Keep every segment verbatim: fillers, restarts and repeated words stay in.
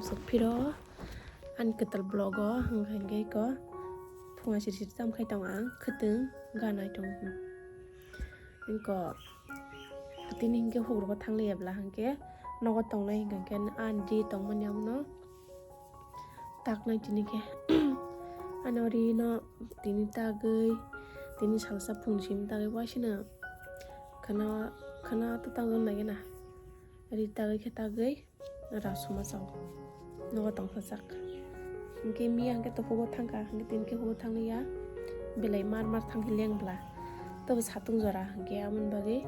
Sok phiro ani kwtal vlog o hwnkha hwnkhe ko phunga siri siri tam khai tong ang khwtwng ganai tong. Hwnkhe tini hwnkhe hugrok thang liya bwla hwnkhe nogo tongnai hwnkha hwnkhe ani ri tongmani abono taknai tini khe. Ano ri no tini tagwi tini salsa phung simi tagwi waisino khana khana to tangwi nai na ri tagwi khe tagwi. Rasuma chao. Nogo tongthajak. Hwnkhe miya hwnkhe to hugo thangkha, hwnkhe tini khe hugo thangya. Belai mar mar thangkhe leng bwla. Tobo satung jora hwnkhe aboni bagwi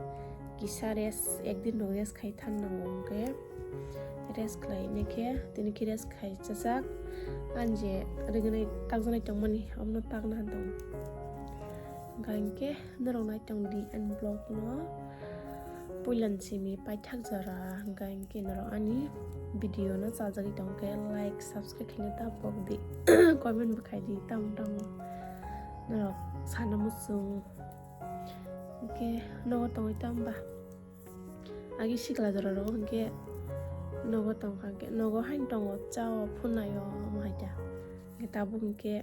kisa rest, ekdin rok rest khai thang nango hwnkhe. Rest khlai hwnkhe, tini khe rest khai chajak. Ani je rignai takjaknai tongmani, abono takna han tongo. Hwnkha hwnkhe norok nai tong di ani vlog no. Puilan simi paithak jora hwnkha hwnkhe norok ani video no chajagwi tongkhe like, subscribe khaina ta pok di, comment bo khai di tamo tamo norok sana muchung hwnkhe nogo tongwi tamba agi sikla jora rogo hwnkhe nogo tongkha hwnkhe nogo haino tongo chao phunai o omo hai ta hwnkhe tabuk hwnkhe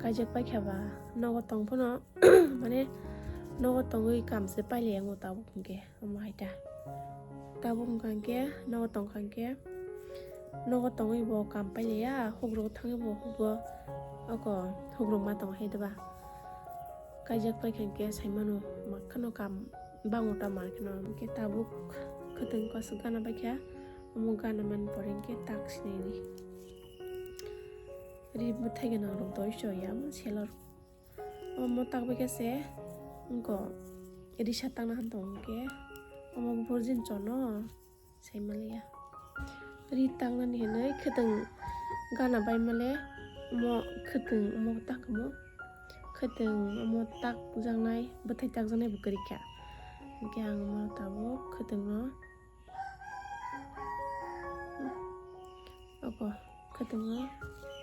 kaijak paikha ba nogo tong phano. Mane nogo tongwi kam se pailai yango tabuk hwnkhe omo hai ta. Tabuk hwnkha hwnkhe nogo tongkha hwnkhe nogo tongwi bo kam pailaiya, hugrok thangwi bo hugo oko hugrok ma tongo hai deba. Kaijak paikha hwnkhe saimano makhano kam bango ta mar kheno hwnkhe tabuk khwtwng kosok gana baikha omo gana man pore hwnkhe tak sinai di. Ri bwthai gwnang rok doi soya omo selor. Omo tak bai khe se wngkha risa tangna han tongo hwnkhe omo virgin chono sai manliya. Ri tangnani hinwi khwtwng gana bai male omo khwtwng omo tak omo khwtwng omo takjaknai bwthai takjaknai bo kwrwi kha. Hwnkhe ang omo tabuk khwtwngno Obo khwtwng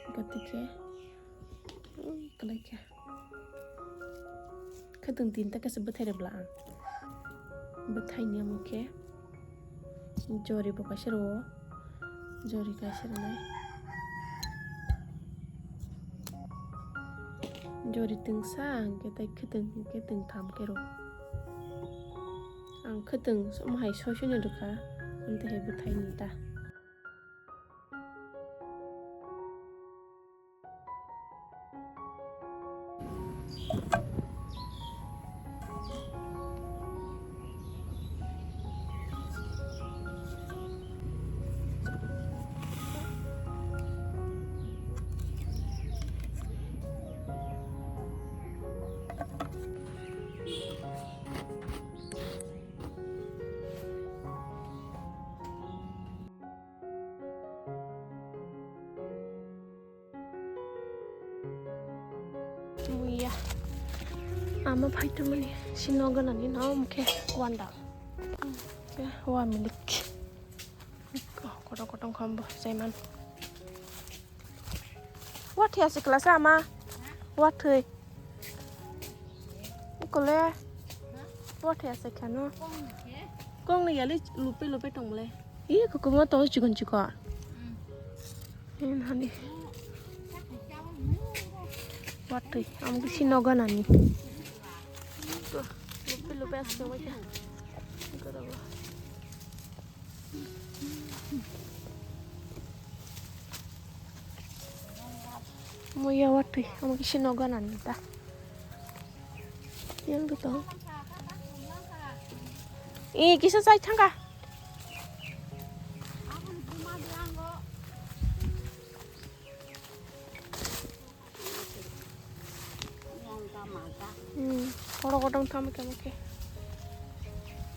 o gati khe kwlai khe khwtwng tinta khe se bwthai rwbla ang. Bwthai ni omo khe jori bo kaisa rwo, jori kaisa rwnai. Jori twngsa hwnkhe tei khwtwng hwnkhe twngtham khe rwo. Ang khwtwng omo hai soi soi no rwkha, amtwi hai bwthai ni ta. Muya. Ama phai tongmani sino ganani no mukhe wanda. Ke wa milik. Kotor kotor khambo saiman. Wathwi ase klasa ama. Wathwi. Kole. Wathwi ase khano. Kong ni yali lupe lupe tongle. Iya kukumo to chikon chikon. Ini hani. Wathwi. Am kisi noga nani. Lupe lupe ase wacha. Muya wathwi, omo kisa nogo nani ta. Yang to tong. Eh, kisa sai thangka. Hmm, oro kodong tamo kemo ke.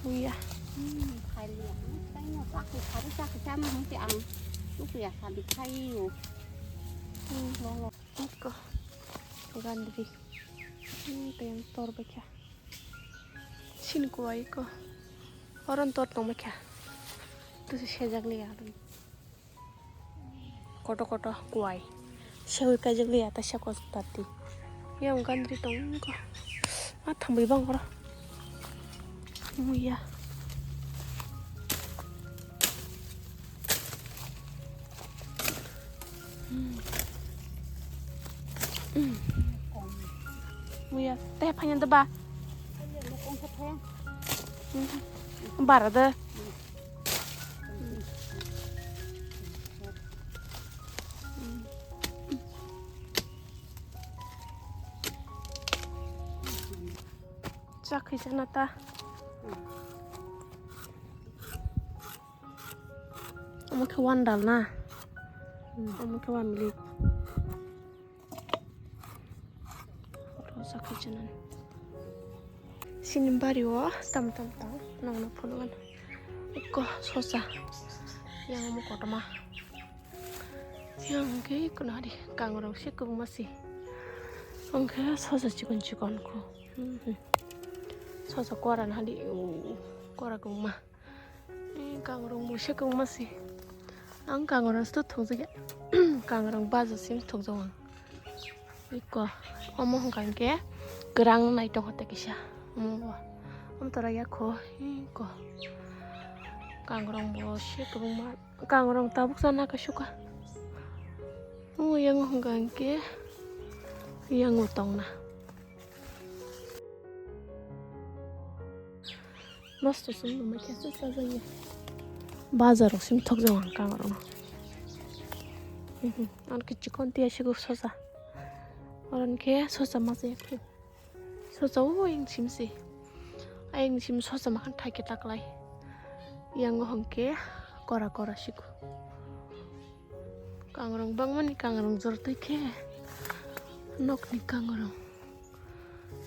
Muya. Hmm, khaili ang. Taino chakhi khari chakhi chama hwnkhe ang tukuya sadi khaio. Hmm, lolo. Iko. Gandri. Hmm, tayang tor baikha. Sin kuwa iko. Oron tor tong baikha. Tusi sejak liya. Koto koto kuwai. Sewi kaijak liya ta seko tati. Yang gandri tong ko. Ma thambui bang koro. Muya. Muya, teh, phanya da ba. Bara da. Chakhi chana ta. Omo khe one dal na? Hmm. Omo khe one milik. Oro chakhi chana. Sini bari o tam tam tang nang nang phunukgano. Ikko sosa. Yang omo kotorma. Yang khe ikko nari kangrong se kwbangma si. Omo khe sosa chikon chikon kho. Hmm, hmm. Sosa kora nari o kora kwbangma. Eh, kangrong bo se kwbangma se. Ang kangrong se thokjak ya. Kangrong baja sim thokjak ang. Iko. Omo hwnkha hwnkhe kwrang nai tongkha tei kisa. Omo bo. Omo tora ya kho. Iko. Kangrong bo se kwbangma. Kangrong tabuk sana ka suka. O yang hwnkha hwnkhe. Yang o tongna. Nosto sung numa khe se sajagya. Bazar rok sim thok jong ang kang rok. Mhm. An kichi kon tiya sigo sosa. Oran khe sosa masa yak. Sosa o yang sim si. Ayang sim sosa makan thai khe taklai. Yang o hong khe kora kora sigo. Kangrong bangmani kangrong jor twi khe nokni kangrong.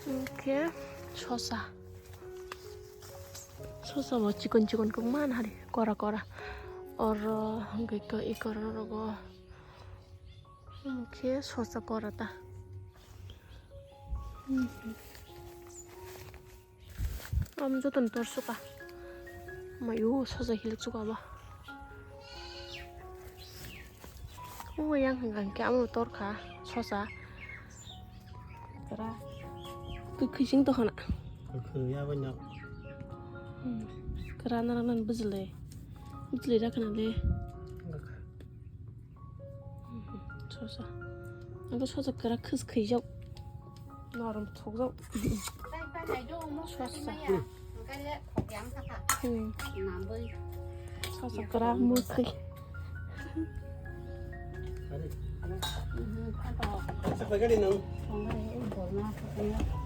Hwnkhe sosa. Sosa bo chikon chikon kwbangma hari kora kora. Oro hwnkhe ikoro rogo. Hwnkhe sosa kora ta. Am jotono tor suka. Mayo sosa hilik suka ba. O yang hwnkha hwnkhe amo tor kha sosa. Kra. Kwkhwi sing tokha na. Kwkhwi ya bai no. Hmm. Kra nang nang bwjwlwi. Bwjwlwi rakha na le. Rakha. Sosa. Ang khe sosa kwrak khis khaijak. Norom thokjak. Sosa. Hmm. Sosa kwrak mwkhwi.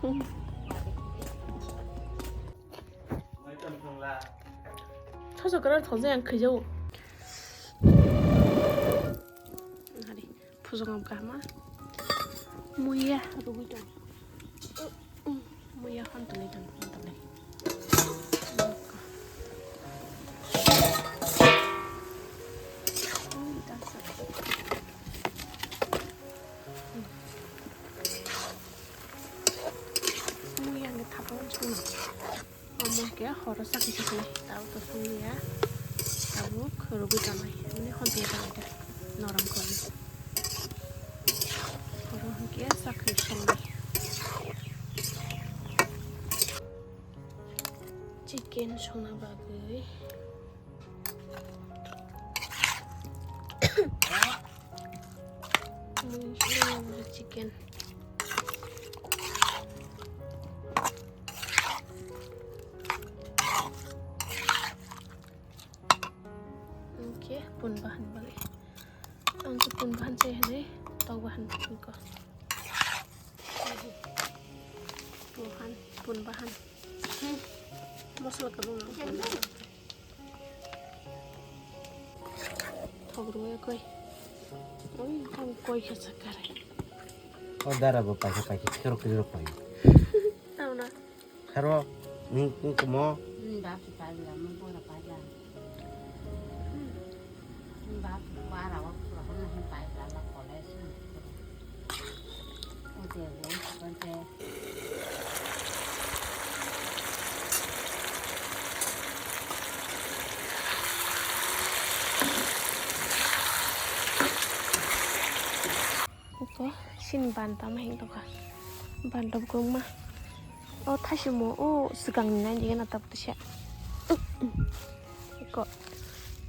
Hmm. Sosa kwrak thokjak ang khaijak. Hari. Phujung am kahma. Muya rugui tong. Muya hon tong tong tong. Muya ni thapung sung. Omo khe horo sakhi sakhi tabuk to songya, tabuk rwgwi tongnai, mane hon tongwi tongnai da, norom kwrwi. Horo hwnkhe sakhi songnai. Chicken songna bagwi. Chicken. Oke, pun bahan bali. Ang tu pun bahan saya ni, tau bahan ko. Bahan, pun bahan. Hmm. Masala ka bung. Thok rwui koi. Oi, ang koi khe sakare. O dara bo paikha paikha khero khero pai. Tamo na. Khero ning ning komo. Ning ba si pai la mo bo ra pai la. Ning ba si para wa pura ko na hin pai la la college. Iko sini banta ma hing tongkha. Banta bukung ma. O thasimo o swkang ni nai digena tabuk tisa. Iko.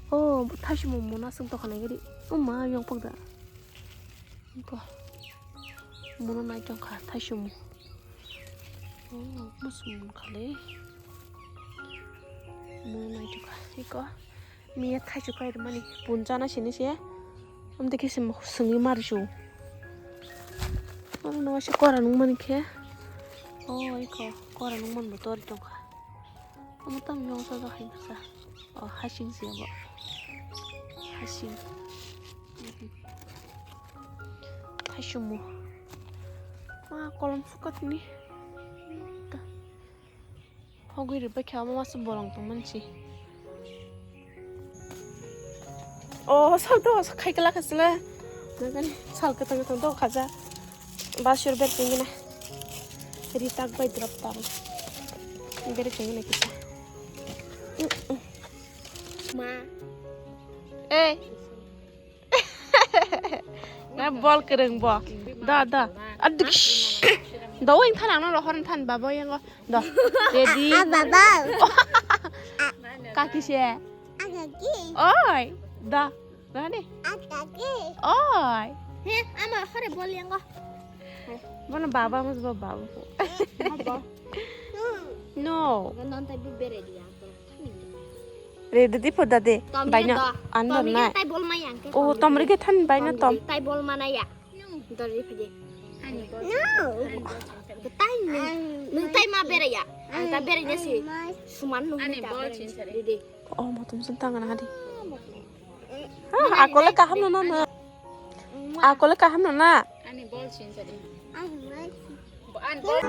O thasimo mona swng tongkha nai gari. O ma yong pokda. Iko. Mono nai tongkha, thaichung. Oh, muchung khale. Mono nai tongkha. Iko. Miya thaichung kai mani. Punjana sini se. Amte khe se sungwi marju. Mono no se kora nung mani khe. Oh, iko. Kora nung man bo tori tongkha. Omo tam yong sa sa hai sa. Oh, hasing si abo. Hasing. Thaichung mo. Ma kolom sukat ni. Hogwi ri bakhe omo masa bolong tong mansi. Oh, sal to, sal khai kala khasla. Nagani sal katang katang to khaja. Basur ber tingina. Ri tak bai drop tang. Ber tingina kita. Ma. Eh. Na bol kereng bo. Da, da. Adik. Do weng than ang no rohor than babo yang go. Do. Ready? Ah, baba. Kaki se. Ah, kaki. Oi. Da. Da ni. Ah, kaki. Oi. He, ama hore bol yang go. Mana baba mas baba. No. Non tai bu bere dia. Ready di phoda de. Tom baino dia do. Andor Tom na. Tai bol ma yang ke. Oh, tom rige than baino tom. Tai bol mana ya. Dori phidi. No. Tai nung, nung tai ma bere ya. Ang ta bere ya si. Suman nung. Ani ta bol bere chin sari. Didi. Oh, motom sun tang na hadi. Ah, akole kaham na na. Akole kaham na na. Ani bol chin sari. Ani bol.